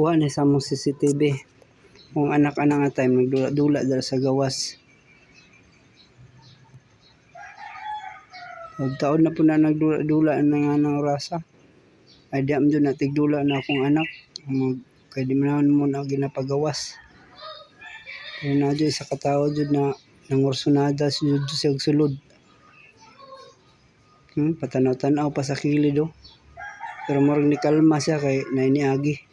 Gikuha ni sa among CCTV. Kung anak ana nga time nagdula-dula dira sa gawas. Og taon na po na nagdula-dula na nga ng orasa. Ay di am jud na tigdula na akong anak. Mag, kay di man mo na ginapagawas. Pero na jud isa ka tawo jud na nangursunada jud siya og sulod. Patanaw-tanaw pa sa kilid oh. Pero murag nikalma siya kay naay niagi.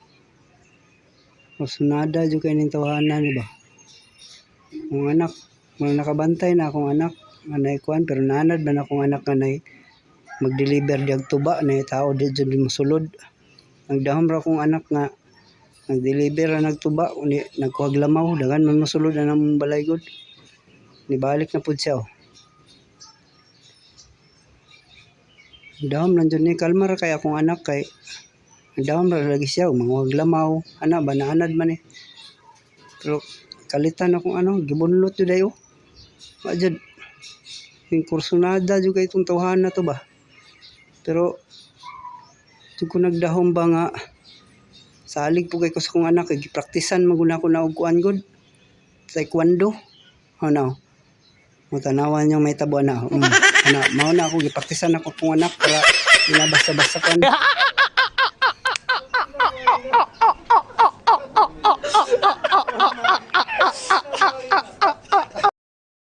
Kursunada jud kay ning tawhana ni ba. Akong anak, mga nakabantay na akong anak nga naay kuan, pero naanad man akong anak nga nay mag-deliver diag tuba na tao di jud mosulod. Nagdahom ra akong anak nga nag-deliver ra nagtuba uni nagkuhag lamaw, daghan man mosulod na namong balay gud. Nibalik na pud siya oh. Dahom lang jud ni, kalma ra kay akong anak kay dahom ra lagi siya manguhag lamaw ana ba, naanad man eh. Pero kalitan akong ano, gibunlot jud ayo. Wa jud yung kursunada jud kay itong tawhana to ba. Pero jud ko nagdahom ba nga salig po kay ko sa akong anak kay gipraktisan man gud nako na og kuan gud, taekwondo. Ano? Mo tanawan yung may tabo na. Ana, mao na ako gipraktisan ako kong anak para di na basta-basta kuan.